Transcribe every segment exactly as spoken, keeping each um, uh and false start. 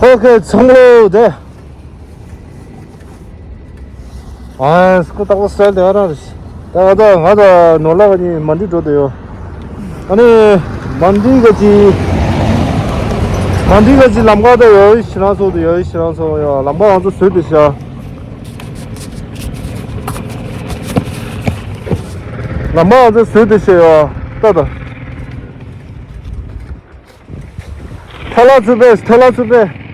ཨོ་ཁེ། ཚང་མ་ལོ་དེ། ཨ་སྐུ་ཏག་པོ་སལ་དེ་ཨ་རང་རེད། ད་ང་ད་ང་ད་ནོར་ལག་གཉིས་མ་འདི་འགྲོ་དེ་ཡོད། ཨ་ནི་མ་འདི་ག་ཅི། མ་འདི་ག་ཅི་ལམ་ཁ་ད་ཡོད་ཤི་རང་སོ་དེ་ཡོད་ཤི་རང་སོ་ཡོད། ལམ་ཁ་ང་ཚོ་བཟོས་དེ་ཤ། ལམ་ཁ་ང་ཚོ་བཟོས་དེ་ཤ་ཡོད་ད་ད། ཐལ་ལ་ཚུད་པས། ཐལ་ལ་ཚུད་པས།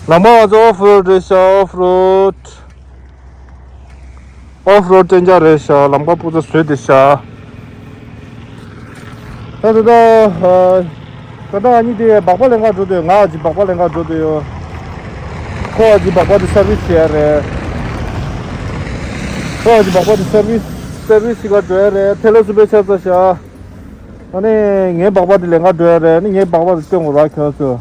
ལམ་ཁ་ང་ཚོ་ཨོཕ་རོཌ་རེད་ཤག་ཨོཕ་རོཌ། ཨོཕ་རོཌ་སྟོན་རྒྱག་རེད་ཤག་ལམ་ཁ་སྤུ་ཚ་བཟོས་ཏེ་ཤག་ད་ད་ད། ད་ད་ང་གཉིས་དེ་སྦག་སྦག་ལེན་ག་འགྲོ་འདོད། ང་ཨ་ཅི་སྦག་སྦག་ལེན་ག་འགྲོ་འདོད་ཡོད། ཁོ་ཨ་ཅི་སྦག་སྦག་དེ་སར་བིས་བྱེད་ཡ་རེད། ཁོ་ཨ་ཅི་སྦག་སྦག་དེ་སར་བིས་སར་བིས་བྱེད་ག་འགྲོ་ཡ་རེད། ཐལ་ལ་ཚུད་པས་ཆ་ཚ་ཤག་ཨ་ནི་ངའི་སྦག་སྦག་དེ་ལེན་ག་འགྲོ་ཡ་རེད། ཨ་ནི་ངའི་སྦག་སྦག་དེ་སྟོན་དགོས་ར་ཁྱོད་ཚོ།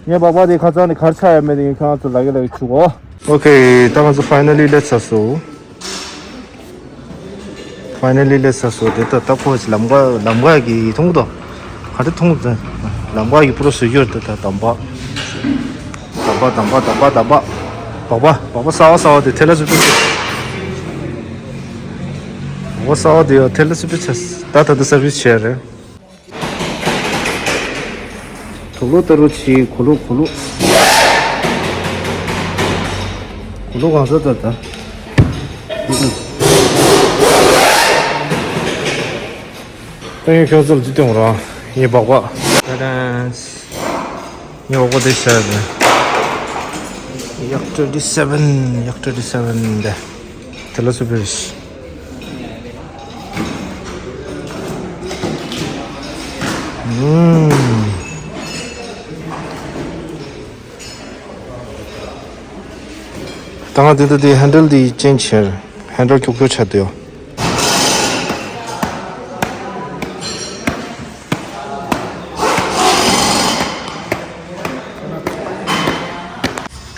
ངའི་སྦག་སྦག་དེ་ཁ་སང་ནས་གར་ཆག་ཡ་མེད་དེ་ངས་ཁྱོད་ཚོ་ལ་གེ་ལ་གེ་བྱུག་གོ། ཨོ་ཁེ། ད་ང་ཚོ་ཕའི་ནལ་ལི་སླེབས་ཚར་སོང་། ཕའི་ནལ་ལི་སླེབས་ཚར་སོང་། དེ་ད་ད་ཁོ་ལམ་ཁ་ལམ་ཁ་གི་མཐོང་གི་འདུག་ག་རེ་མཐོང་གི་འདུག་ལམ་ཁ་གི་པུ་རོ་བཟོས་ཡོད་དེ་ད་དམ་པ། དམ་པ་དམ་པ་དམ་པ་དམ་པ། སྦག་སྦག་སྦག་སྦག་གསར་པ་གསར་པ་དེ་ཐལ་ལ་ཚུད་པོ་ཆེ། སྦག་སྦག་གསར་པ་དེ་ཡང་ཐལ་ལ་ཚུད་པོ་ཆེ། ད་ད་ད་སར་བིས་བྱས་རེད། གོ་ལོ་ཏ་རུ་ཆི། གོ་ལོ་གོ་ལོ། གོ་ལོ་གང་ས་ད་ད། ད་ངས་ཁྱོད་ཚོར་ཅི་སྟོན་ར། ངའི་སྦག་སྦག་ད་ད། ངའི་སྦག་སྦག་དེ་ཤ་རེད། ཡག་ཊུ་ཝེན་ཊི་སེ་བན། ཡག་ཊུ་ཝེན་ཊི་སེ་བན་དེ། དེ་ལ་སུ་བེ་རེད། ཨུམ། ད་ང་དེ་ད་དེ་ཧན་ཌལ་དེ་ཅེན་ཇི་བྱས། ཧན་ཌལ་ཁྱུག་ཁྱུག་ཆགས་བསྡད་ཡོད།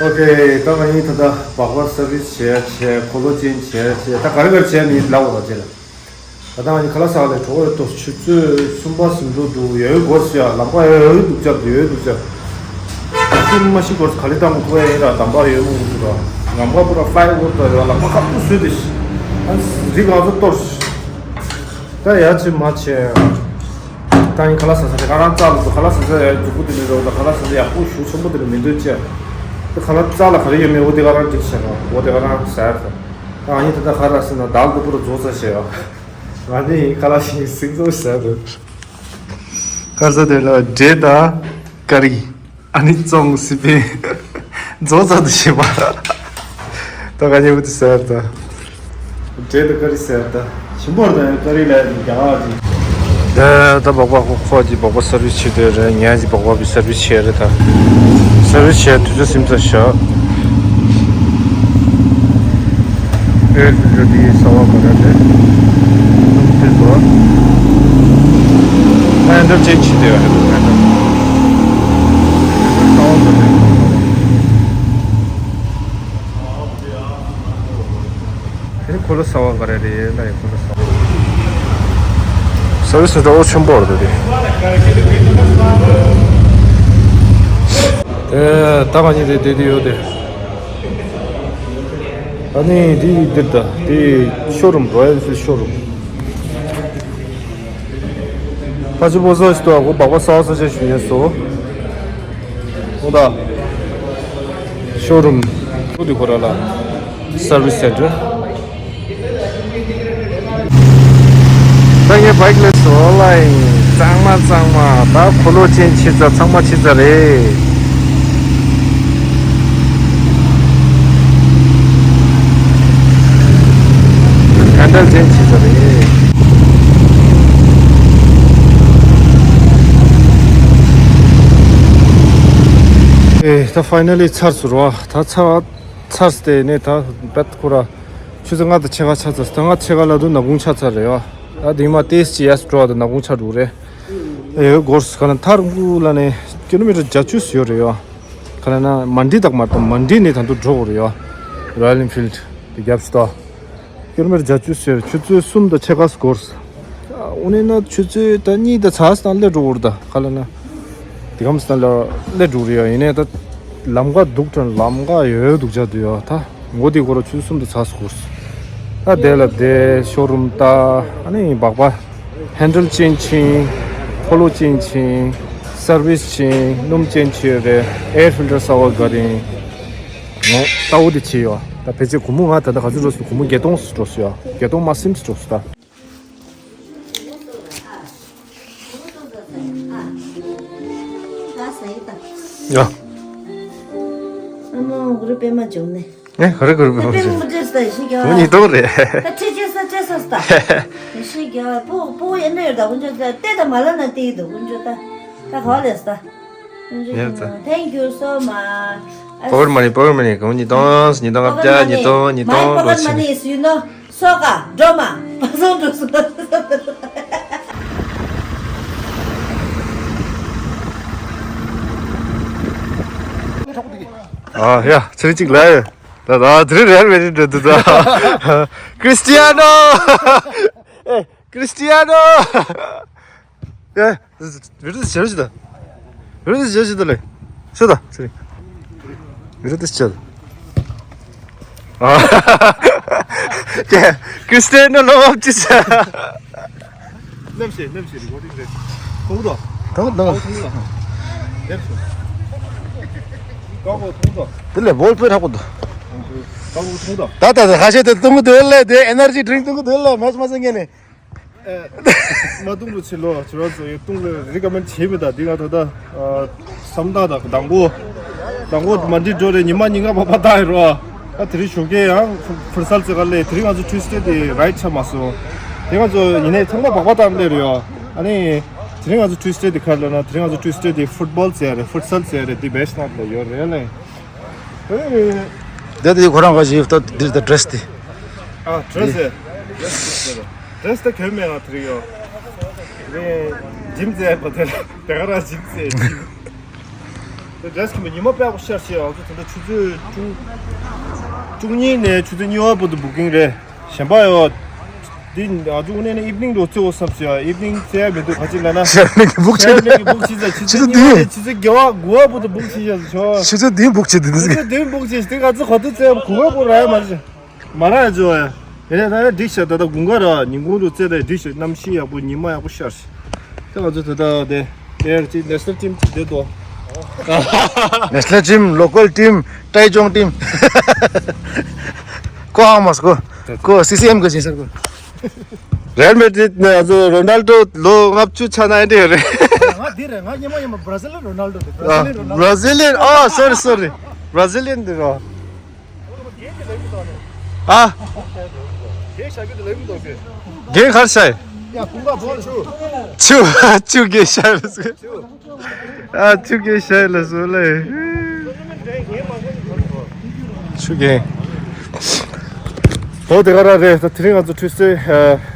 ཨོ་ཁེ། ད་ང་གཉིས་ད་ལྟ་སྦག་སྦག་སར་བིས་བྱས་བྱས། འཁོར་ལོ་ཅེན་ཇི་བྱས་བྱས། ད་ག་རེ་ག་རེ་བྱས་ནས་ལབ་དགོས་ར་བྱས་ལ། ད་ལྟ་ང་གཉིས་ཁ་ལག་ཟ་ག་ལ་འགྲོ་གི་ཡོད་དོ། ཆུ་ཚོད་གསུམ་པ་ཟིན་འགྲོ་འདུག་ཡོད་ཡོད་སྐོར་ཟེར་ཡ། ལམ་ཁ་ཡོད་ཡོད་སྡུག་ཅག་འདུག་ཡོད་ཡོད་སྡུག་ཅག་ཤི་མ་ཤི་སྐོར་ག་ལེ་བཏང་གི་ཐུག་ཡ་ཡིན་ར། དམ་པ་ཡོད་མོ་གི་འདུག་ར། ལམ་ཁ་པུ་ར་ཕ་ལའི་ཨོ་ཝར་ད་ཡོད། ལམ་ཁ་ཁ་པུ་བཟོས་ཏེ་ཤི། ཨ་རི་གང་ཚོ་གཏོར་ཤི། ད་ཡ་ཅི་མ་བྱས། ད་ཡིན་ཁ་ལག་ཟ་ས་དེ་ག་རང་རྩ་ལ་འདུག་ཁ་ལག་ཟ་ས་ཡ་མཛུབ་གུ་དེ་མི་འདུག་ད་ཁ་ལག་ཟ་ས་ཡག་པོ་ཞུ་ཆེན་པོ་དེ་རུ་མི་འདུག་ཅེ། ད་ཁ་ལག་རྩ་ལ་ག་རེ་ཡོད་མེད་འོ་དེ་ག་རང་འགྲིག་བྱས་རོགས། འོ་དེ་ག་རང་ཟ་ཡ་ད། ད་ཡིན་ད་ད་ཁ་ལག་ཟ་ན་དལ་དུ་པུ་རུ་རྫོགས་ཚར་བྱས་ཡོད། ང་ནི་ཁ་ལག་ཞིག་སིང་ཚོ་ཟ་དུ། ཁ་ཟ་དེ་ལ་འབྲས་དང་ཀ་རི། ཨ་ནི་བཙོང་སི་པན། རྫོགས་ཚར་དུ་བྱེད་པ། ད་ག་ཉེ་བོ་དེ་ཟ་ཡ་ད། འབྲས་དང་ཀ་རི་ཟེར་ད། ཞིམ་པོ་རེད་ད་ཀ་རི་ལ་རྒྱ་གར་གྱི། ད་ད་སྦག་སྦག་ཁོ་ཁོ་གྱི་སྦག་སྦག་སར་བིས་བྱེད་དུས་རེད། ཉན་གྱི་སྦག་སྦག་གི་སར་བིས་བྱེད་རེད་ད། སར་བིས་བྱེད་དུས་ཚོད་ཟིན་ཚར་ཤག་ཨེ་རེད་དེ་ས་བ་ག་རེ་རེད། དེ་ཚོ། ཧན་ཌལ་ཅེན་ཇི་བྱེད་དུས་ཧན་ཌལ་ཧན་ཌལ། ས་བ་ག་རེ། དེ་ནི་འཁོར་ལོ་གསར་པ་ག་རེ་རེད་ལ་ཡ། འཁོར་ལོ་གསར་པ། སར་བིས་སེན་ཊར་ཨོ་ཆེན་པོ་རེད་དེ། ཨེ་ད་ང་གཉིས་དེ་བསྡད་དེ་ཡོད་དེ། ཨ་ནི་དེ་འདིར་ད་དེ་ཤོ་རུམ། རོ་ཡལ་ཨེན་ཕིལ་ཤོ་རུམ། ཕ་ཆུ་པོ་ས་ཞིག་ཏུ་ཨ་ཁུ་སྦག་སྦག་ས་བ་ས་ཆ་ཞུ་ཉན་སོ། ཨོ་ད། ཤོ་རུམ། ཨུ་དི་ཁོ་ར་ལ། སར་བིས་སེན་ཊར། ད་ངས་བྷའིཀ་ལས་སོ་ལ་ཡིན། གཙང་མ་གཙང་མ། ད་འཁོར་ལོ་ཅན་ཆེ་ཙག་ཚང་མ་ཆེ་ཙག་རེད། ཧན་ཌལ་ཅན་ཆེ་ཙག་རེད། ཨེ་ད་ཕའི་ནལ་ལི་ཚར་སོང་ར། ད་ཚར་ཚར་སྟེ་ནས་ད་བད་ཁོ་ར། ཆུ་ཚོད་ལྔ་དང་ཕྱེད་ཀ་ཆགས་ཚར། ད་ལྔ་ཕྱེད་ཀ་ལ་དུ་ནག་ཁུང་ཆགས་ཚར་རེད་ཡ། ད་དེ་མ་ཏེས་ཅི་ཡས་འགྲོ་བ་དུ་ནག་ཁུང་ཆགས་འགྲོ་རེད། ཨེ་གོར་སི་ཁ་ན་ཐར་ཁུ་ལ་ནས་ཀི་ལོ་མི་ཊར་བརྒྱད་ཅུ་ཡོད་རེད་ཡ། ཁ་ན་ན་མན་ཌི་དག་མ་དང་མན་ཌི་ནས་ད་དུ་འགྲོ་དགོས་རེད་ཡ། རོ་ཡལ་ཨེན་ཕིལ་དུ་རྒྱབ་ཤི་ཏོ། ཀི་ལོ་མི་ཊར་བརྒྱད་ཅུ་ཟེར། ཆུ་ཚོད་གསུམ་དང་ཕྱེད་ཀ་འགོར། འོ་ནས་ན་ཆུ་ཚོད་ད་གཉིས་དང་ཚ་སྟངས་སླེབས་འགྲོ་བོར་ད་ག་ལ་ན། དེ་གམ་སྟན་ལ་སླེབས་འགྲོ་རེད་ཡ། ཡིན་ནའི་ད་ལམ་ཁ་སྡུག་དྲན་ལམ་ཁ་ཡོད་སྡུག་ཅག་འདུག་ཡ། ད་མགོ་དེ་སྐོར་ཆུ་གསུམ་དུ་ཚ་སུ་གོར་སུ། ད་དེ་ལ་དེ་ཤོ་རུམ་ད་ཨ་ནི་སྦག་སྦག་ཧན་ཌལ་ཅན་ཆིང་། འཁོར་ལོ་ཅན་ཆིང་། སར་བིས་ཆིང་། སྣུམ་ཅན་ཆིང་རེད། ཨེར་ཕིལ་ཊར་གསར་བ་ག་རིང་ངོ་ལྟ་བུ་དེ་བྱས་ཡོད། ད་ཕལ་ཆེར་སྒོར་མོ་ང་ད་ལྟ་ག་ཚོད་འགྲོ་སོང་། སྒོར་མོ་བརྒྱད་སྟོང་འགྲོ་སོང་ཡ། བརྒྱད་སྟོང་མ་ཟིན་འགྲོ་སོང་ད། ཡ། ཨ་མ་གུ་རུ་པད་མ་བྱུང་ནས། ཨེ་ག་རེ་ག་རེ་པད་མ་བྱུང་། ད་ཉིས་སྟོང་རེད། ད་ཁྲི་ཆེ་ས་ཆེ་ས་ས་ད། ཤི་ག་པོ་པོ་ཡེ་ནེ་ཡོད་ད་ཀུན་ཅོ་ད་ཏེ་ད་མ་ལ་ན་ཏེ་ཡི་ད་ཀུན་ཅོ་ད། ད་ག་ལས་ད། ཡ་ད། Thank you so much. Pocket money, pocket money. གོང་ཉིས་སྟོང་ཉིས་སྟོང་ལྔ་བརྒྱ་ཉིས་སྟོང་ཉིས་སྟོང་འགྲོ་ཕྱིན། My pocket money is, you know, སོ་ག་འགྲོ་མ་པ་སང་འགྲོ་སོང་། ཨ་ཡ་ཚེ་རིང་གཅིག་ལ་ཡོད། ད་ད་དེ་རིང་རེ་ཨལ་མེ་ཌི་རིད་འགྲོ་འདུག་ད། ཀྲིས་ཊི་ཡ་ནོ། ཨེ་ཀྲིས་ཊི་ཡ་ནོ། ཨེ། བི་ཌི་ཡོ་དེ་བྱེད་རོགས་བྱེད་དང་། བི་ཌི་ཡོ་དེ་བྱེད་རོགས་བྱེད་དང་ལེ། ཤོད་དང་ཚེ་རིང་། བི་ཌི་ཡོ་དེ་བྱེད་དང་། ཨ། ཀྲིས་ཊི་ཡ་ནོ་ལོ་ཨབ་ཅི་ཆ། ནམ་ཞིག་ནམ་ཞིག་རི་ཀོར་ཌིང་རེད། གོ་གི་འདུག་དང་དང་། གོ་གི་འདུག་ལེབ་སོང་། གོ་གི་འདུག་དེ་ལས་བོལ་པོའི་ཧྲག་པོ་འདུག་གོ་གི་འདུག་ད་ད་ད་ཁ་ཤས་དེ་བཏུང་གི་འདུག་ལེ། དེ་ཨེ་ནར་ཇི་ཌི་རིང་བཏུང་གི་འདུག་ལེ། མེ་ཆི་མ་ཟིན་ངས་ནས། ཨེ། མ་བཏུང་རུ་ཕྱི་ལོ་ཕྱི་རོལ་ཚོ་ཡོད་བཏུང་ལ་རི་ཀ་མེན་ཌི་བྱེད་མི་དང་འདི་ག་ད་ད་བསམ་སྟངས་དང་དང་པོ། དང་པོ་མ་འདི་འགྲོ་རེ་ཉི་མ་ཉིན་ག་བ་བ་ད་ཡི་རོ། ཨ་དེ་རིང་ཞོགས་ཀས་ཡང་ཕུར་སལ་ཙེ་ག་ལས་དེ་རིང་ང་ཚོ་ཊུས་ཌེ་དེ་རའིཌ་ཆ་མ་སོང་། དེ་ང་ཚོ་ཉི་ནས་ཚང་མ་བག་བ་བཏང་སླེབས་རེད་ཡོ། ཨ་ནི་དེ་རིང་ང་ཚོ་ཊུས་ཌེ་དེ་ག་ལ་ན་དེ་རིང་ང་ཚོ་ཊུས་ཌེ་དེ་ཕུཊ་བོལ་ཙེ་རེད། ཕུར་སལ་ཙེ་རེད། དེ་བེ་ཤ་ནག་ལ་ཡོད་རེད་ལེ། ཨེ། དེ་དེ་ཁོ་རང་ག་ཞིག་ད་འདིར་ད་ཌི་རེ་སི་དེ། ཨ་ཌི་རེ་སི་དེ། ཌི་རེ་སི་དེ་གོན་མེད་ང་དེ་རིང་ཡོ། ངས་ཇིམ་རྩེ་ཡག་པ་དེ་ལ་དེ་ག་རང་ཇིམ་རྩེ་ཇིམ། ཌི་རེ་སི་གོན་པ་ཉི་མ་དཔེ་ཡག་པོ་ཤར་ཤེས་ང་ཚོ་ད་ལྟ་ཆུ་ཚོད་བཅུ་བཅུ་གཉིས་ནས་ཆུ་ཚོད་གཉིས་པ་བར་དུ་བུ་ཀིང་རེད། གཞན་པ་ཡོ། འདི་ང་ཚོ་དངོས་གནས་ནི་ཨིབ་ནིང་རུ་རྩེ་བོ་བསམ་སོང་ཡ། ཨིབ་ནིང་རྩེ་ཡ་མི་འདུག་ག་ཅི་ལ་ན། ཤར་ནི་གི་བུག་བྱེད་ཤར་ནི་གི་བུག་བྱེད་ས་ཆུ་ཚོད་ཆུ་ཚོད་བརྒྱད་པ་དགུ་པ་བར་དུ་བུག་བྱེད་ཤག་ཆོ། ཆུ་ཚོད་བདུན་བུག་བྱེད་དེ་འདི་ཆུ་ཚོད་བདུན་བུག་བྱེད་དེ་ང་ཚོ་ག་དུས་རྩེ་བ་གུ་པ་བུ་ར་ཡ་མ་རེད། མ་ར་ཡ་ཆོ་ཡ། ཡིན་ནའི་ད་ཡ་འགྲིག་ཤག་ད་ལྟ་དགུན་ཁ་ར་ཉིན་གུང་རུ་རྩེ་ད་འགྲིག་ཤག་གནམ་གཤིས་ཡག་པོ་ཉི་མ་ཡག་པོ་ཤར་ཤག་ད་ང་ཚོ་ད་ལྟ་དེ་དེ་ཡར་ཅིག་ནེ་ཤ་ནལ་ཊིམ་ཅིག་བསྡད་དོ། ནེ་ཤ་ནལ་ཊིམ། ལོ་ཀལ་ཊིམ། ཀྲའི་ཅོང་ཊིམ། ཀོ་ཧ་མ་སི་ཀོ། ཀོ་སི་སི་ཨེམ་གི་ཅིག་སར་ཀོ། རེལ་མེ་ཌི་རིད་ནས་ང་ཚོ་རོ་ནལ་ཌོ་ལོ་ལྔ་བཅུ་ཆགས་ན་ཨེ་འདྲ་ཡོད་རེད། ང་འདི་རེད། ང་སྙེ་མ་སྙེ་མ་བྷ་ར་ཟིལ་རོ་ནལ་ཌོ་དེ། བྷ་ར་ཟིལ་རོ་ནལ་ཌོ། བྷ་ར་ཟིལ་ཡན། ཨ་སོ་རི་སོ་རི། བྷ་ར་ཟིལ་ཡན་འདི་རོ། ཨ། རྒན་ག་རེ་ཤར་ཡིན། ཆུ་ཆུ་རྒན་ཤར་ལ་སོ། ཨ་ཆུ་རྒན་ཤར་ལ་སོ་ལེ། ཆུ་རྒན། འོ་དེ་ག་རང་རེད། ད་དེ་རིང་ང་ཚོ་ཊུས་ཌེ་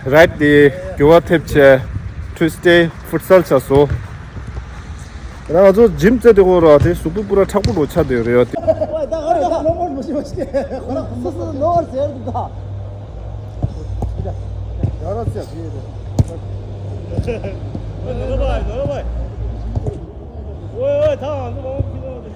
རའིཌ་དེ་འགྱུར་བ་ཐེབས་བྱས། ཊུས་ཌེ་ཕུཊ་སལ་ཆགས་སོང་། ང་ཚོ་ཇིམ་རྩེ་དེ་ཁོ་ར་དེ་གཟུགས་པོ་པུ་ར་མཁྲེགས་པོ་འགྲོ་ཆགས་བསྡད་ཡོད་རེད་ཡ། ད་ག་རེ་ད་ལོ་མོར་མི་ཤེས་པ་ཞིག་ཁོ་ར་སོ་སོ་ལོ་བར་ཟེར་འདུག་ད། ཡ་ར་ཚེ་ཡ་ཚེ་ཡ་རེད། ནོར་བ་ནོར་བ། ཝེ་ཝེ་ད་ང་ཚོ་མང་པོ་ཁྱི་ནོར་བ།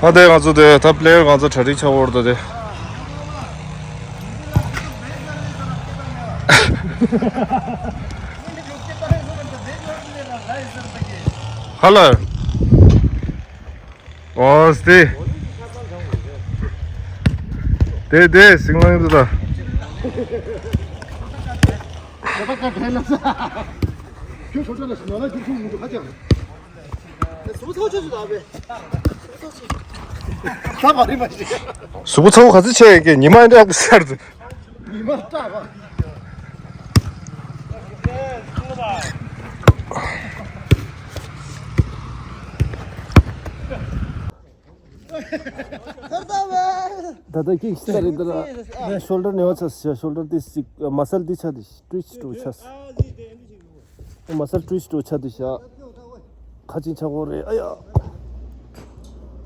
ཨ་དེ་ང་ཚོ་དེ་ད་པི་ལེ་ཡར་ང་ཚོ་གྲ་སྒྲིག་ཆགས་འོར་ད་དེ། ཧ་ལ། ཨོ་སྟེ། དེ་དེ་སིང་ལང་དུ་ད། གཟུགས་པོ་ཚ་བོ་ག་ཚོད་ཆེ་ཡོད་ཀྱི་ཉི་མ་འདྲ་ཤར་དུ། ཉི་མ་སྐྲག་པ། ད་ལྟ་ཀིག་སི་ཊར་རེད་ད། ཤོལ་ཌར་ནས་བ་ཆ་ཤོལ་ཌར་དེ་ཅིག་མ་སལ་དེ་ཆ་དེ་ཊུ་ཝི་སི་ཊི་ཆ། མ་སལ་ཊུ་ཝི་སི་ཊི་ཆ་དེ་ཤ། ཁ་ཅིག་ཆ་གོ་རེད། ཨ་ཡ།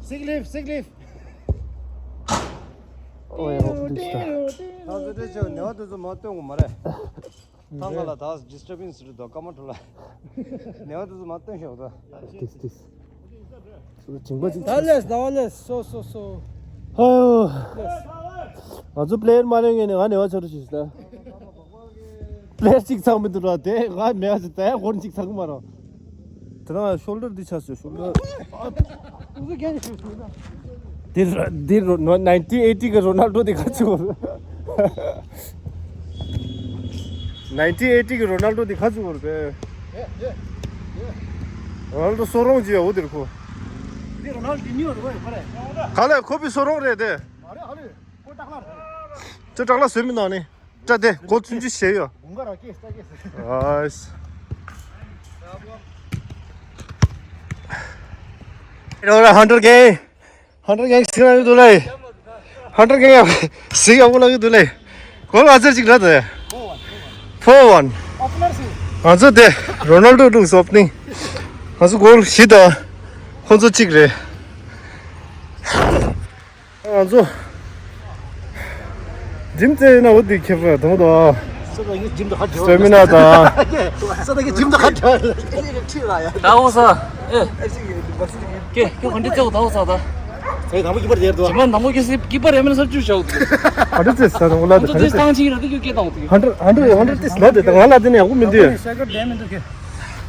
སིག་ལིབ་སིག་ལིབ། ཨོ་ཡ་ཨོ་དེ་ཤ། ད་ཚོ་དེ་ཆ་ནས་བ་དེ་ཚོ་མ་སྟོན་གོ་མ་རེད། ཐང་ག་ལ་ད་ཌི་སི་ཊར་བེན་སི་རེད་དོ་ཀ་མ་ཁྲོ་ལ། ནེ་བ་དེ་ཚོ་མ་སྟོན་ཤོག་དོ། ཏིས་ཏིས། སོ་སོ་ཇིང་པ་ཅིག་ད་ལས་ཟླ་བ་ལས་སོ་སོ་སོ། ཧོ། ལས། ང་ཚོ་པི་ལེ་ཡར་མ་ལེན་ངེས་ནས་ང་ནེ་བ་ཆོ་རུ་ཞིག་ད། པི་ལེ་ཡར་གཅིག་ཚང་མི་འདུག་ར་དེ་ང་མེད་ཟེར་ད་ཡ་གོར་གཅིག་ཚང་མ་རོ། དེ་ན་ཤོལ་ཌར་འདི་ཆགས་སོང་ཤོལ་ཌར། འདི་ར་འདི་རོ་ནོ་ནའིན་ཊིན་ཨེ་ཊི་གི་རོ་ནལ་ཌོ་འདི་ག་ཚོད་རེད། ནའིན་ཊིན་ཨེ་ཊི་གི་རོ་ནལ་ཌོ་འདི་ག་ཚོད་རེད་པས། རོ་ནལ་ཌོ་སོ་རོང་ཅི་ཡ་འོ་འདིར་ཁོ། འདི་རོ་ནལ་ཌི་ཉོ་རེད་པ་རེད། ག་ལ་ཁོ་པའི་སོ་རོང་རེད་དེ། ཨ་རེ་ཨ་རེ་ཁོ་ཏག་ལ་རེད། ཅོ་ཏག་ལ་བཟོས་མི་ནང་ནི། ཏྲ་དེ་གོ་ཚུན་ཅི་ཞེས་ཡོད། གུང་ག་ར་སྐྱེས་ས་སྐྱེས་ས། ཨས། རོ་ར་ཧན་ཌར་གེ། ཧན་ཌར་གེ་སི་ང་ཡོད་དུ་ལེ། ཧན་ཌར་གེ་ཡ་སི་ཡ་བོ་ལ་ཡོད་དུ་ལེ། གོལ་ཨ་ཙེར་ཅིག་ར་དེ། ཕོར་ཝན། ཨོ་པ་ནར་སི། ང་ཚོ་དེ་རོ་ནལ་ཌོ་ལུགས་ཨོ་པ་ནིང་། ང་ཚོ་གོལ་བཞི་དང་། ཁོ་ཚོ་གཅིག་རེད། ང་ཚོ་ཇིམ་རྩེ་ཡིན་ན་འོ་དེ་ཁྱེད་ར་དང་དང་། ས་ད་གི་ཇིམ་དུ་ཧ་ཇོ། སེ་མི་ནར་དང་། ས་ད་གི་ཇིམ་དུ་ཧ་ཇོ། ད་འོ་ས། ཨེ། ཀེ་ཁྱོད་ག་འདྲ་རྩེ་འོ་ད་འོ་ས་ད། ས་ཡི་དང་པོ་གི་པར་ཡར་དུ། ཇིམ་དང་པོ་གི་སི་གི་པར་ཡར་མིན་ས་བཅུ་ཞའོ། ག་འདྲ་རྩེ་ས་དང་འོ་ལ་དང་ག་འདྲ་རྩེ། ཧན་ཌར་ཧན་ཌར་ཧན་ཌར་ཏིས་ལ་དེ་དང་ང་ལ་དེ་ནས་ཡག་པོ་མི་འདུག་དེ་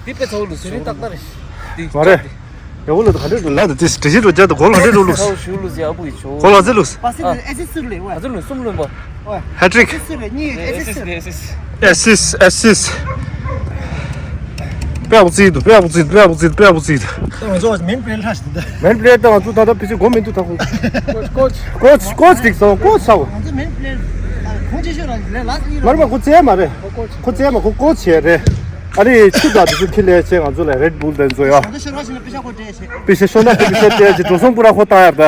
དཔེ་ཚ་བོ་ལུགས་ཟེར་ནི་ཏག་ཏག་རེད། མ་རེད། ཡ་བོ་ལ་དུ་ག་འདྲ་ལ་དུ་ཏིས་དྲི་ཞིབ་རོ་རྒྱ་དུ་གོ་ལ་འདྲ་རོ་ལུགས། ཚ་བོ་ཞུ་ལུགས་ཡ་བུ་ཡི་ཆོ། གོ་ལ་ཟེ་ལུགས། པ་སི་ཨེ་སི་སི་ལེ་ཝ། ཨ་ཙི་ལུགས་གསུམ་ལོན་པ། ཧེ་ཊི་རིག། ཨེ་སི་སི་ལེ་གཉིས་ཨེ་སི་སི་ལེ། ཨེ་སི་སི་ཨེ་སི་སི། པེ་བུ་ཙི་དུ་པེ་བུ་ཙི་དུ་པེ་བུ་ཙི་དུ་པེ་བུ་ཙི་དུ། ང་ཚོ་མེན་པི་ལེ་ཡར་ལྷག་ཞིག་འདུག་མེན་པི་ལེ་ཡར་ད་ང་ཚོ་ད་ལྟ་ཕི་ཅི་གོ་མི་འདུག་ད་ཁོ། ཀོ་ཆི་ཀོ་ཆི་ཀོ་ཆི་ཀོ་ཆི་ཀོ་ཆི་ཟེར་གོ་ཆི་ཟེར་གོ། ང་ཚོ་མེན་པི་ལེ་ཡར་ཁོང་ཆེ་ཤོས་རང་ལས་ལ་ཟིག་ཡོད། མ་རེད་མ་ཁོ་རྩེ་མ་རེད། ཁོ་ཀོ་ཆི། ཁོ་རྩེ་མ་ཁོ་ཀོ་ཆི་རེད། ཨ་རེ་ཆུ་དང་དེ་ཚོ་ཁྱི་ལས་ཆེ་ང་ཚོ་ལ་རེད་བུལ་དེ་ཚོ་ཡོད། ང་ཚོ་ཤོར་བ་ཞིག་ལ་པི་ཤ་ཁོ་སྤྲད་ཆེ། པི་ཤ་ཤོར་ན་པི་ཤ་སྤྲད་ཆེ་འགྲོ་སོང་པུ་ར་ཁོ་བཏང་ཡར་ད།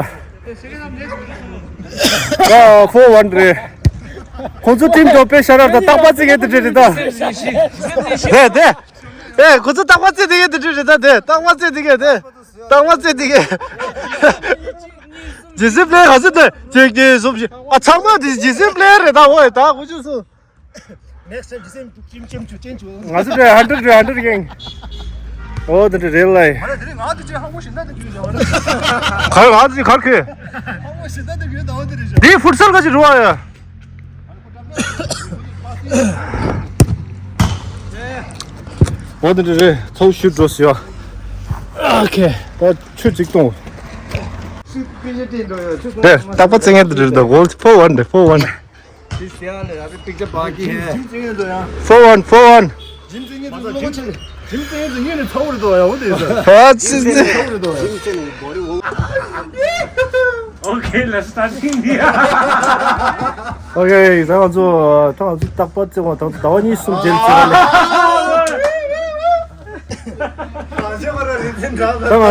ཨ་ཕོར་ཝན་རེད། ཁོང་ཚོ་ཊིམ་ཐོག་པེ་ཤ་རར་དང་རྟག་པ་རྩེ་གེ་དེ་འདྲ་རེད་ད། དེ་དེ། ཨེ་ཁོ་ཚོ་རྟག་པ་རྩེ་དེ་གེ་དེ་འདྲ་རེད་ད་དེ་རྟག་པ་རྩེ་དེ་གེ་དེ། རྟག་པ་རྩེ་དེ་གེ། ཇི་སི་པི་ལེ་ཡར་ག་ཚོད་དེ་ཅིག་གཉིས་གསུམ་བཞི་ཨ་ཚང་མ་དེ་ཇི་སི་པི་ལེ་ཡར་རེད་ད་འོ་ད་ཁོ་ཚོ་སུ། Next time ཇི་སི་ཅིམ་ཅིམ་ཅུ་ཅན་ཅུ། ང་ཚོ་དེ་ཧན་ཌར་ཧན་ཌར་གེང་། ཨོ་དེ་འདྲ་རེད་ལ། མ་རེད་དེ་རིང་ང་དེ་ཅིག་ཧ་གོ་ཞིག་ན་དེ་གྱུར་ཡོད་རེད། གར་ང་དེ་ཅིག་གར་ཁེ། ཧ་གོ་ཞིག་ན་དེ་གྱུར་ཡོད་ད་འོ་དེ་རེད་ཤག་དེའི་ཕུར་སལ་ག་ཅིག་རུ་བ་ཡ། འོ་དེ་འདྲ་རེད་ཚོགས་ཞུ་འགྲོ་ཟེར་ཡ། ཨོ་ཁེ་ད་ཆུ་ཅིག་གཏོང་། དེ་རྟག་པ་རྩེ་མཁན་དེ་འདྲ་རེད་ད་གོལ་ཕོར་ཝན་རེད་ཕོར་ཝན། Four one, four one. Okay, let's start in here. Okay, ད་ང་ཚོ་ད་ང་ཚོ་རྟག་པར་བརྩི་བ་དང་ཟླ་བ་གཉིས་གསུམ་རྗེས་བརྩི་བ་ལས། ད་ང་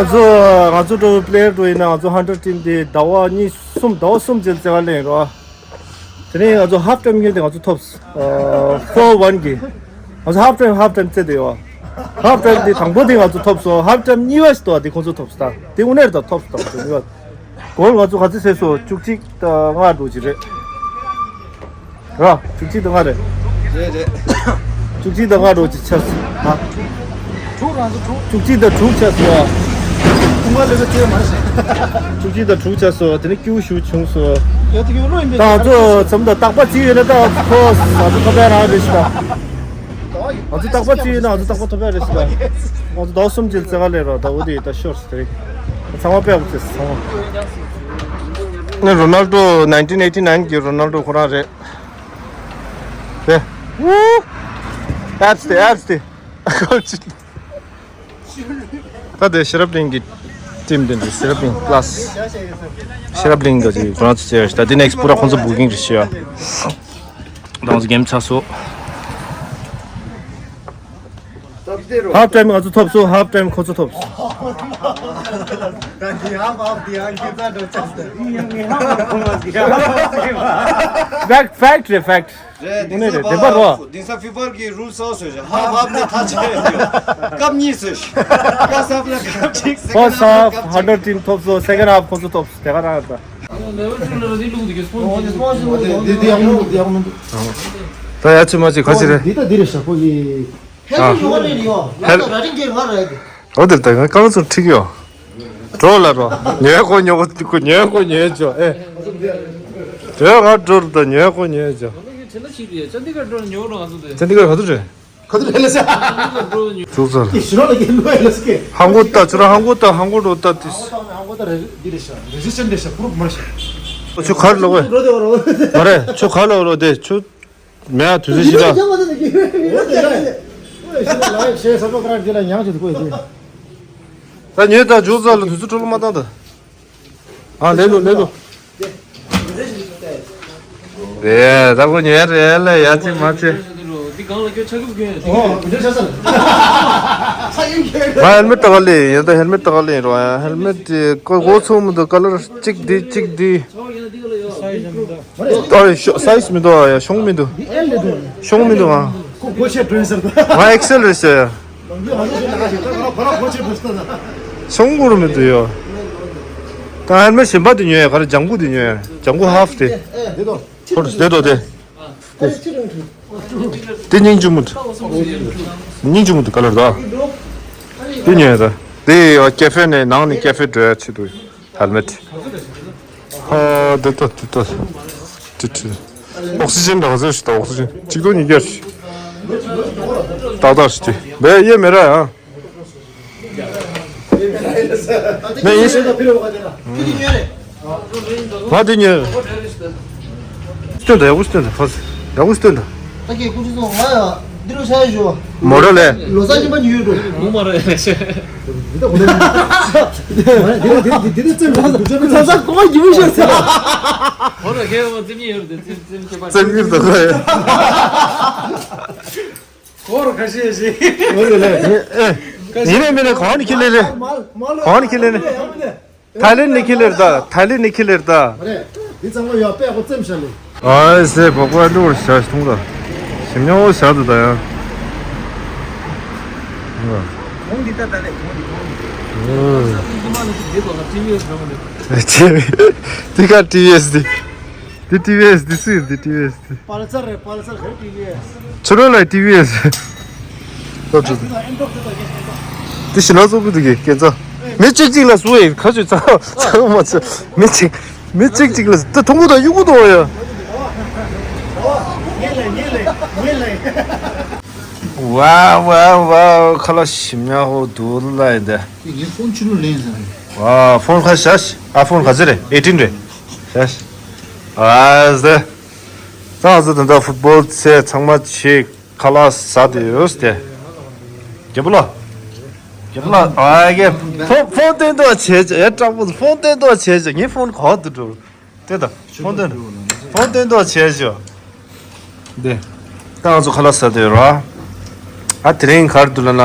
ཚོ་ང་ཚོ་འགྲོ་པི་ལེ་ཡར་འགྲོ་ཡིན་ན་ང་ཚོ་ཧན་ཌར་ཊིམ་དེ་ཟླ་བ་གཉིས་གསུམ་ཟླ་བ་གསུམ་རྗེས་བརྩི་བ་ལས་ཡིན་རོ། དེ་ནས་ང་ཚོ་ཧབ་ཊའིམ་ཡིན་དེ་ང་ཚོ་ཐོབ། ཕོར་ཝན་གྱི། ང་ཚོ་ཧབ་ཊའིམ་ཧབ་ཊའིམ་རྩེ་དེ་ཡོད། ཧབ་ཊའིམ་དེ་དང་པོ་དེ་ང་ཚོ་ཐོབ་སོང་ཧབ་ཊའིམ་གཉིས་པ་ཞིག་ཏོ་དེ་ཁོང་ཚོ་ཐོབ་སོང་ད་དེ་དངོས་གནས་རེད་ད་ཐོབ་སོང་ད་གཉིས་པ། གོལ་ང་ཚོ་ག་ཚོད་བྱས་སོང་བཅུ་གཅིག་དང་ལྔ་འགྲོ་གི་རེད། ར་བཅུ་གཅིག་དང་ལྔ་རེད། རེད་རེད། བཅུ་གཅིག་དང་ལྔ་འགྲོ་གི་ཆགས་སོང་ཧ། དྲུག་རང་ཚོ་དྲུག་བཅུ་གཅིག་དང་དྲུག་ཆགས་སོང་ཡ། ཁུངས་ལ་ལས་ཀ་བྱས་མ་རེད། བཅུ་གཅིག་དང་དྲུག་ཆགས་སོང་དེ་ནས་ཀྱུ་ཞུ་བྱུང་སོང་། ད་ང་ཚོ་མཚམས་དང་རྟག་པ་གཅིག་ཡོད་ན་ད་ཁོ་ང་ཚོ་ཁ་པའི་རང་རེད་ཤི་ད། ང་ཚོ་རྟག་པ་གཅིག་ཡོད་ན་ང་ཚོ་རྟག་པ་ཐོབ་ཡ་རེད་ཤི་ད། ང་ཚོ་ཟླ་བ་གསུམ་རྗེས་རྩེ་ག་ལས་རོགས་ད་འོ་དེ་ད་ཤོར་སོང་དེ་རིང་། ཚང་མ་དཔེ་ཡག་པོ་བྱས་སོང་ཚང་མ། ནི་རོ་ནལ་ཌོ་nineteen eighty nine གི་རོ་ནལ་ཌོ་ཁོ་རང་རེད། དེ། ཨེབ་སི་དེ་ཨེབ་སི་དེ། ད་དེ་ཤེས་རབ་གླིང་གི་ཊིམ་དེ་འདྲ་ཤེས་རབ་གླིང་པ་ལ་སི། ཤེས་རབ་གླིང་གི་ཅིག་ཁོ་རང་ཚོ་བྱས་ཡོད་ད་དེ་ནེག་སི་པུ་ར་ཁོང་ཚོ་བུ་ཀིང་རེད་ཤི་ཡ། ད་ང་ཚོ་གེམ་ཚར་སོང་། ཧབ་ཊའིམ་ང་ཚོ་ཐོབ་སོང་ཧབ་ཊའིམ་ཁོ་ཚོ་ཐོབ་སོང་། Fact, fact རེད, fact. རེད། དེང་སང་བདེན་པ་རེད། དེང་སང་ཕི་ཕ་གི་རུལ་སོགས་བཟོས་ཤག་ཧབ་ཧབ་ནས་ཐག་ཆོད་ཡོད། སྐབས་གཉིས་བཟོས་ཤག first half ལ་སྐབས་གཅིག first half ཧ་ནོ་ཊིམ་ཐོབ་སོང་། second half ཁོ་ཚོ་ཐོབ་སོང་། དེ་ག་རང་རེད། ད་ད་ཡ་ཆི་མ་ཆི་ག་ཅི་རེད། འདི་ད་འདི་རེད་ཤག་ཁོ་གི་ཧེལ་ཡོད་རེད་ཡོད། ང་ད་ར་ཏིང་གེ་ང་རེད། འོ་དེར་ད་ང་རྐང་ཚོ་ཁྲིག་ཡོད། འགྲོ་ལ་རོ། ཉོས་ཁོ་ཉོ་ཁོ་ཉོས་ཁོ་ཉོས་ཅོ་ཨེ། དེ་ང་འགྲོ་རུ་ད་ཉོས་ཁོ་ཉོས་ཅོ། ཅན་དི་གར་ག་ཚོད་རེད། ག་ཚོད་རེད་ལ་ཟེར། ཚུགས་ཚར། ཧང་གོ་ད་ཚུར་ཧང་གོ་ད་ཧང་གོ་འགྲོ་ད་དེ། ཧང་གོ་ད་རེ་འདི་རེད་ཤག་རེ་ཇི་སི་ཊན་རེད་ཤག་པུ་རུབ་མ་རེད་ཤག་ཁྱོད་ག་རེ་ལོག་གི། མ་རེད། ཁྱོད་ག་རེ་ལོག་རོགས་དེ་ཁྱོད། མེད་ཨ། དུས་ཚོད་ཞིག་ལ། ད་ཉོས་ད་འཇུག་ཚར་ལ་དུས་ཚོད་འཕྲོ་བརླག་མ་བཏང་ད། ཨ་ལེ་ལོ་ལེ་ལོ། རེད་ད་ཁོ་ཉོས་རེད་ལ་ཡ་ཅིག་མ་ཅིག་ང་ཧེལ་མེ་ཊི་ལྟ་ག་ལེ་ཡིན། ད་ཧེལ་མེ་ཊི་ལྟ་ག་ལེ་ཡིན་རོ། ཡ་ཧེལ་མེ་ཊི་དེ་ཀོ་གོ་ཚོ་མི་འདུག་ཀ་ལར་གཅིག་འདི་གཅིག་འདི། ཨ་ཤོ་སའི་ཛི་མི་འདུག་ཡ། ཤོང་མི་འདུག་ཤོང་མི་འདུག་ཨ། ཁོ་སྒོ་ཕྱེ་སྒྲོན་ཟེར་ད། ང་ཨེག་སེལ་རེད་ཟེར་ཡ། ལོང་རྒྱུ་ང་ཚོ་ཞིག་ལ་ཞིག་ད་ང་རང་ཁོ་རང་སྒོ་ཕྱེ་སྒྲོན་ཟེར་ད། ཤོང་གུ་རུ་མི་འདུག་ཡོ། ད་ཧེལ་མེ་ཊི་གཞན་པ་དེ་ཉོས་ཡ། ག་རེ་ལྗང་གུ་དེ་ཉོས་ཡ། ལྗང་གུ་ཧབ་དེ། འདི་དོ། ཁོ་རུ་དེ་དོ་དེ། དེ་སྙིང་རྗེ་མོ་འདུག་སྙིང་རྗེ་མོ་འདུག་ཀ་ལར་ད། དེ་ཉོས་ཡ་ད། དེ་ཡ་ཀེ་ཧྥེ་ནས་ནང་ནས་ཀེ་ཧྥེ་འགྲོ་ཡ་ཆེད་དུ། ཧེལ་མེ་ཊི། ཨ་འདི་ལྟ་འདི་ལྟ། ཏི་ཏི། ཨོག་སི་ཅན་འདྲ་ཟེར་ཞིག་ད། ཨོག་སི་ཅན་གཅིག་ཏུ་ཉིས་བརྒྱ་ཞིག་ཏག་ཏག་ཞིག་དེ་བས་ཡེ་མེ་ར་ཡ། མེ་ཡིན་ཞིག་ང་དེ་ཉོས། སྟོན་ད་ཡག་པོ་སྟོན་ད། ཕ་ཡག་པོ་སྟོན་ད། ད་གི་ཀུ་ཅི་སོང་ང་ཡ། འདི་རུ་ཤ་ཡ་ཞུ། མོ་ར་ལེ། ལོ་ས་ཉི་མ་ཉི་ཡོད་འགྲོ། མོ་མ་རེད། འདི་ད་གོ་ནས། འདི་ད་འདི་ད་འདི་ད་བཙན་པོ་འདུག་ཅག་ཚ་ཚ་གོ་བ་ཡིན་ཤག་ཟེར། ཧོ་ར་ཁེ་མ་ཙིམ་ཡོད་རེད། ཙིམ་ཙིམ་ཁེ་པ། ཙིམ་ཡོད་ད་ཁོ་ཡ། ཧོ་ར་ཁ་ཤས་ཤིག་ཨོ་ལེ་ལེ། ཡིན་ནས་མིན་ནས་གང་ནས་ཁྱེར་ལེ་རེད། གང་ནས་ཁྱེར་ལེ་རེད། ཐའི་ལེན་ནས་ཁྱེར་ལེ་རེད་ད། ཐའི་ལེན་ནས་ཁྱེར་ལེ་རེད་ད། མ་རེད། འདི་ཚང་མ་ཡོད་པས་ཁོ་བཙེམ་བཞག་ལེ། ཨ་ཟེ་བག་པ་ལུར་བཞག་ཐུང་ད། ཞིམ་ཉམས་བོ་བཞག་འདུག་ད་ཡ། གོང་འདི་ད་ད་ལེ་གོང་འདི་གོང་འདི། འདི་མ་ནི་འདི་དོ་ན་ཊི་ཝི་ཨེས་འགྲོ་གི་རེད། འདི་ག་ཊི་ཝི་ཨེས་འདི། འདི་ཊི་ཝི་ཨེས་འདི་སུ་ཡིན། འདི་ཊི་ཝི་ཨེས་འདི། པལ་སར་རེད། པལ་སར་ག་རེ་ཊི་ཝི་ཨེས། ཁྱོད་རང་ལ་ཊི་ཝི་ཨེས། ལྟོ་ཆུ། འདི་ཞི་ལ་བཙོག་པོ་འདི་གི་སྐད་ཆ། མི་གཅིག་གཅིག་ལ་བཟོ་ཡི་ཁ་ཆུ་ཚ་ཚ་མ་ཚ། མི་གཅིག་མི་གཅིག་གཅིག་ལ་ད་ཐུང་གུ་དང་གཡུ་གུ་དང་ཡ། ཝའོ་ཝའོ་ཝའོ། ཁ་ལག་ཞིམ་ཉམས་པོ་འདུག་ལ་ཡིན་ད། ངའི་ཕོན་ཕྱི་ལོགས་ལེན་ཟེར་ནས། ཝའོ། ཕོན་ཁ་ཤས། ཨ་ཕོན་ག་ཚོད་རེད། ཨེ་ཊིན་རེད། ཤས། ཨ་ཟེ། ད་ང་ཚོ་ད་ལྟ་ཕུཊ་བོལ་རྩེ་ཚང་མ་ཆེ། ཁ་ལག་ཟ་དུས་ཡོད་དེ། རྒྱལ་པོ་ལགས། རྒྱལ་པོ་ལགས། ཨ་ཀེ། ཕོན་ཕོན་སྟོན་ཐོག་བྱས་ཅིག་ཨེ་སྤྲང་པོ་ཕོན་སྟོན་ཐོག་བྱས་ཅིག་ངའི་ཕོན་ག་པར་འགྲོ། དེ་ད། ཕོན་སྟོན། ཕོན་སྟོན་ཐོག་བྱས་ཅིག་འདི། ད་ང་ཚོ་ཁ་ལག་ཟ་དུས་ར། ཨ་དེ་རིང་ག་རེ་འདུག་ལབ་ན།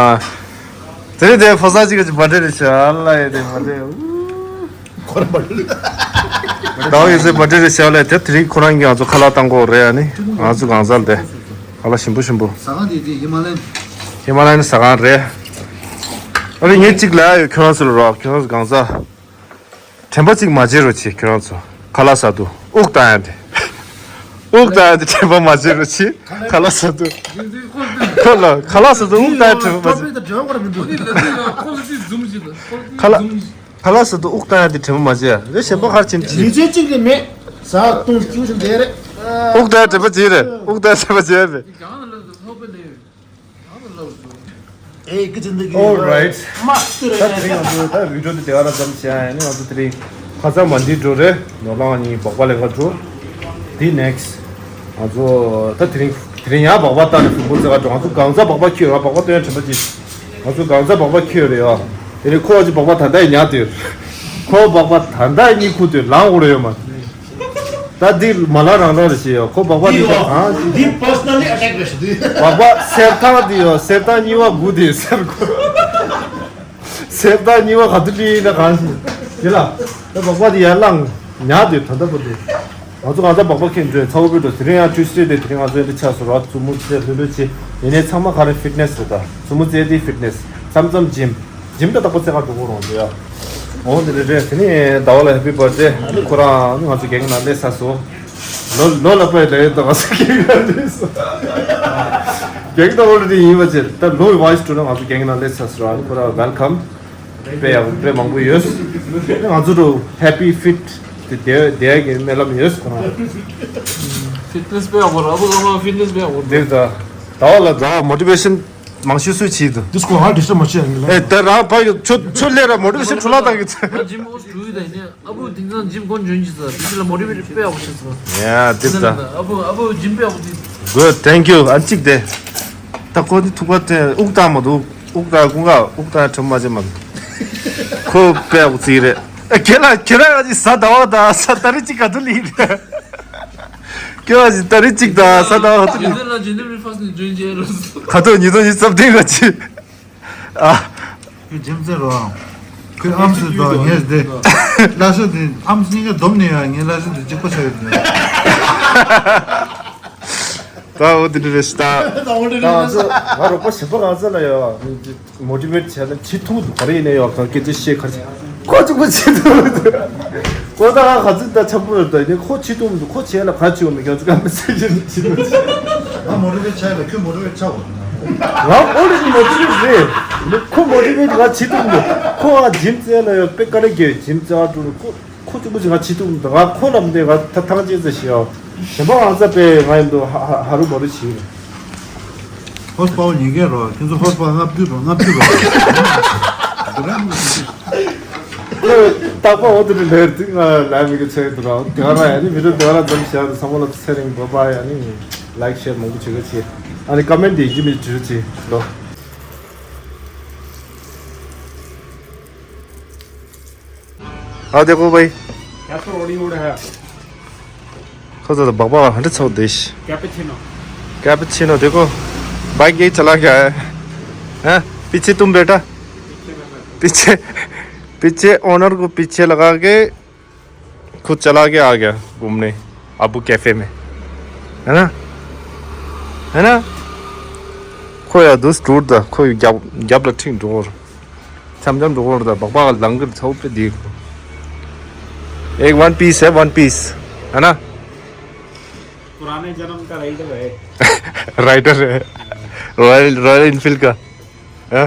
དེ་རིང་དེ་ཕོ་གསར་ཅིག་གི་བར་ཐི་ཌེ་རེད་ཤག་ཨ་ལ་ཡེ་དེ་བར་ཐི་ཌེ། ཁོ་རང་བར་ཐི་ཌེ། ཟླ་བ་ཡོད་ཚད་བར་ཐི་ཌེ་རེད་ཤག་ལ་དེ་དེ་རིང་ཁོ་རང་གིས་ང་ཚོ་ཁ་ལག་བཏང་གོ་རེད། ཨ་ནི་ང་ཚོ་གང་ཟག་དེ་ཁ་ལག་ཞིམ་པོ་ཞིམ་པོ། ཟ་ཁང་དེ་དེ་ཧི་མ་ལ་ཡན། ཧི་མ་ལ་ཡན་ཟ་ཁང་རེད། ཨ་ནི་ངས་གཅིག་ལབ་ཡོད། ཁྱོད་རང་ཚོ་ལ་རོགས། ཁྱོད་རང་ཚོ་གང་ཟག་དྲན་པ་གཅིག་མ་བརྗེད་རོགས་བྱེད། ཁྱོད་རང་ཚོ་ཁ་ལག་ཟ་དུས་དབུགས་བཏང་ཡ་དེ། དབུགས་བཏང་ཡ་དེ་དྲན་པ་མ་བརྗེད་རོགས་བྱེད། ཁ་ལག་ཟ་དུས། ཁ་ལག་ཁ་ལག་ཟ་དུས་དབུགས་བཏང་ཡ་དྲན་པ་མ་བརྗེད། ཁ་ལག་ཁ་ལག་ཟ་དུས་དབུགས་བཏང་ཡ་དེ་དྲན་པ་མ་བརྗེད་ཡ། རེ་གཞན་པ་ག་རེ་བྱེད་ཀྱི་ཡོད། མི་ཚེ་གཅིག་ལས་མེད། ཟ་བཏུང་སྐྱིད་ཞིག་བསྡད་རེད། དབུགས་བཏང་ཡ་དྲན་པ་བརྗེད་རེད། དབུགས་བཏང་ཡ་དྲན་པ་བརྗེད་རེད། ཨེ་ཀི་ཅི་འདི་གི། All right. མ་སྟེར་ད་རེད། དེ་རིང་ང་ཚོ་ད་བི་ཌི་ཡོ་འདི་དེ་ག་རང་ཙམ་བྱས་ཡ་ཡིན། ང་ཚོ་དེ་རིང་ཁ་སང་མ་འདི་འགྲོ་རེད། ནོར་ལང་གཉིས་སྦག་སྦག་ལེན་ག་འགྲོ། འདི་ནེག་སི་ང་ཚོ་ད་དེ་རིང་དེ་རིང་ཡང་སྦག་སྦག་བཏང་ནས་ཕུང་པོ་རྩེ་ག་འགྲོ། ང་ཚོ་གང་ཚ་སྦག་སྦག་ཁྱེར་ཡོད། སྦག་སྦག་སྟོན་ཡ་དྲན་པ་ཅི། ང་ཚོ་གང་ཚ་སྦག་སྦག་ཁྱེར་ཡོད་རེད་ཡ། དེ་རིང་ཁོ་ཅི་སྦག་སྦག་ད་ལྟ་ཡི་ཉག་དེ། ཁོ་སྦག་སྦག་ད་ལྟ་ཡི་གཉིད་ཁུག་དེ་ལངས་འོ་རེད་ཡོད་མ། ད་འདི་མ་ལ་རང་རང་རེད་ཤི་ཡོ། ཁོ་སྦག་སྦག་འདི་འདི་ཡོ། ཨ་འདི་པར་སོ་ནལ་ལི་ཨ་ཊེག་རེད་ཤི་འདི། སྦག་སྦག་སེར་ཐང་འདི་ཡོ། སེར་ཐང་གཉིས་པ་དགུ་དེ་སེར་ཁོ། ཚེ་ད་གཉིས་པ་ག་དུས་ལི་ན་གང་ཞིག་དེ་ལ་ད་སྦག་སྦག་དེ་ཡར་ལངས་ཉག་དུས་ད་ལྟ་པོ་དེ། ང་ཚོ་གང་ཚ་སྦག་སྦག་ཁེངས་འགྲོས་ཚ་བོ་པོ་འགྲོ་དེ་རིང་ཡང་ཊུས་ཌེ་དེ་དེ་རིང་ང་ཚོ་ཡང་འདི་ཆགས་སོ་ར། བཙུན་མོ་ཚེ་ལྷོད་ལྷོད་ཆེ་ཡིན་ནའི་ཚང་མ་ག་རེ་ཕིཊ་ནེ་སི་རེད། ད་བཙུན་མོ་ཚེ་དེ་ཕིཊ་ནེ་སི་མཚམས་མཚམས་ཇིམ། ཇིམ་ད་རྟག་པ་རྩེ་ག་འགྲོ་གོ་རོང་དེ་ཡ། འོ་དེ་རེད་རེད། དེ་ནི་ཟླ་བ་ལ་ཧེ་པི་བར་ཐ་ཌེ། ཨ་ནི་ཁོ་རང་ཨ་ནི་ང་ཚོ་གེང་ནང་སླེབས་ཚར་སོ། ལོ་ལོ་ལ་པའི་ལས་ད་ང་ཚོ་གེང་ནང་སླེབས་སོ། གེང་ད་ཨོ་རེ་ཌི་ཡིན་པ་ཅེ་ད་ལོ་ཝའི་སི་ཊུ་ན་ང་ཚོ་གེང་ནང་སླེབས་ཚར་སོ་ར། ཨ་ནི་ཁོ་རང་ཝེལ་ཀམ། དཔེ་ཡག་དཔེ་མང་པོ་ཡོད། ང་ཚོ་རུ་ཧེ་པི་ཕིཊ་དེ་དེ་དེ་གི་སྨོན་ལམ་ཡོད་ཁོ་རང་། ཕིཊ་ནེ་སི་དཔེ་ཡག་པོ་ར། ཨ་བུ་ཨ་མ་ཕིཊ་ནེ་སི་དཔེ་ཡག་པོ་འདུག་ད་ཟླ་བ་ལ་ཟླ་བ་མོ་ཊི་ཝེ་ཤན་མང་ཤོས་སུ་ཆེད་དུ། This call hard to much. ཨེ་ད་རང་ཕ་ཡུལ་ཆོ་ཆོ་ལས་ར་མོ་ཊི་ཝེ་ཤན་འཕྲོ་བརླག་བཏང་གི་ཚེ། ང་ཇིམ་ཨོ་སི་ཀྲུའུ་ཡི་ད་ཡིན་ནས་ཨ་བུ་དེང་སང་ཇིམ་ཀོན་འཇོན་གྱི་ཚ་དེ་ལ་མོ་ཊི་ཝེ་ཊི་དཔེ་ཡག་པོ་བྱེད་ཚ། ཡ་དེ་ད། ཨ་བུ་ཨ་བུ་ཇིམ་དཔེ་ཡག་པོ་དེ། Good, thank you. ཨ་གཅིག་དེ། ད་ཁོ་ནི་ཐུག་པ་དེ་དབུགས་བཏང་མ་འདུག་དབུགས་བཏང་ཀུན་ག་དབུགས་བཏང་ཁྲོམ་མ་བྱེད་མ་འདུག་ཁོ་དཔེ་ཡག་པོ་རྩིས་རེད། ཨ་ཁྱེད་ལ་ཁྱེད་རང་གི་ཟ་ཟླ་བ་དང་ཟ་ཏ་རིག་གཅིག་ག་དུ་ལི་རེད། ཁྱོད་ཀྱི་ཏ་རིག་གཅིག་དང་ས་དང་ཧ་ཏུ་ལི། ཇེ་ནེ་རལ་ཇེ་ནེ་རལ་ཕར་སི་ཊི་ནས་ཇོ་ཡིན་བྱས་རོགས། ཁ་ཐོག་ཉིས་སྟོང་ཉི་ཤུ་རྩ་བདུན་ག་ཅི། ཨ། ཁྱོད་ཇིམ་རྩེ་རོགས། ཁོས་ཨམ་སྲུ་དང་ངས་བསྡད། ལ་ཤོ་དེ་ཨམ་སྲུ་གཉིས་ཀ་སྡོམ་ནས་ཡོད། ངས་ལ་ཤོ་དེ་གཅིག་པོ་ཆགས་ཡོད་དེ། ད་འོ་དེ་འདྲ་རེད་ཤི་ད། ད་ང་ཚོ་ང་རོགས་པ་གཞན་པ་གང་ཚོད་ལ་ཡོད། མོ་ཊི་ཝེ་ཊི་བྱས་ན་བྱེད་ཐུབ་འདུག་ག་རེ་ཡིན་ནའི་ཡོད་ག་སྐད་ཆ་བཤད་ག་རེ་བྱེད། ཁོ་གཅིག་པོ་བྱེད་ཐུབ་འདུག་ཁོ་ད་ང་ག་ཚོད་ད་འཆམ་པོ་རེད། ད་ཡིན་ནའི་ཁོ་བྱེད་ཐུབ་འདུག་ཁོ་བྱས་ལ་ག་བྱེད་འོ་མི་ཁྱོད་ཚོ་ག་མི་ཚེ་ཡིན་བྱེད་འདུག་ང་མོ་ཊི་ཝེ་ཊི་བྱས་ལ་ཁྱོད་མོ་ཊི་ཝེ་ཊི་ཆགས་འོ། ང་ཨོ་རེ་ཌི་མོ་ཊི་ཝེ་ཊི་རེད། ཁོ་མོ་ཊི་ཝེ་ཊི་ང་བྱེད་ཐུབ་འདུག་ཁོ་ང་ཇིམ་རྩེ་ལ་ཡོད་པའི་དཀའ་ལས་རྒྱག་ཇིམ་རྩེ་ཨ་ཀྲུ་ཁོ། ཁོ་གཅིག་པུ་ཅིག་ང་བྱེད་ཐུབ་མི་འདུག་ང་ཁོ་ལ་མི་འདོད། ང་ད་ཐང་ཅན་ཙམ་ཞིག་ཡོད། གཞན་པ་ང་ཚ་པས་ང་ཡིན་འདུག་ཧ་ཧ་ཧ་རུ་མ་རུ་བྱེད། ཧོ་སི་པའོ་ཉིས་ཀས་རོ། ཁྱེད་ཚོ་ཧོ་སི་པའོ་ལྔ་བཅུ་རོ། ལྔ་བཅུ་རོ། རྟག་པར་འོ་དེ་འདྲ་ལས་དུས་ང་ལ་མི་གི་ཚོད་དུ་རོ། དེ་ག་ར་ཡ་ནི་བི་ཌིའོ་དེ་ག་ར་འཛོམས་བྱས་ཏེ་ཚང་མ་ལ་ཚེ་རིང་བ་བ་ཡ་ནི་ལའིཀ་ཤེར་མང་པོ་བྱེད་ག་བྱེད། ཨ་ནི་ཀ་མེན་ཊི་དེ་ཡིན་གཅིག་མིན་གཅིག་བྱེད་ལོ། हाँ देखो भाई। कैसा रोड़ी उड़ है? खुद तो बाबा हंड्रेड सौ देश। कैपेचिनो। कैपेचिनो देखो, बाइक यही चला गया है। हैं? पीछे तुम बैठा। पीछे, पीछे ओनर को पीछे लगा के खुद चला के आ गया घूमने अबू कैफे में, है ना? है ना? खोया दोस्त टूट दा, खोई गैप गैप लठिंग डोर। चमचम डोर दा, बाबा लंगर छौ पे देख। एक वन पीस है, वन पीस, है ना? पुराने जन्म का राइडर है। राइडर है। रॉयल रॉयल इनफील्ड का।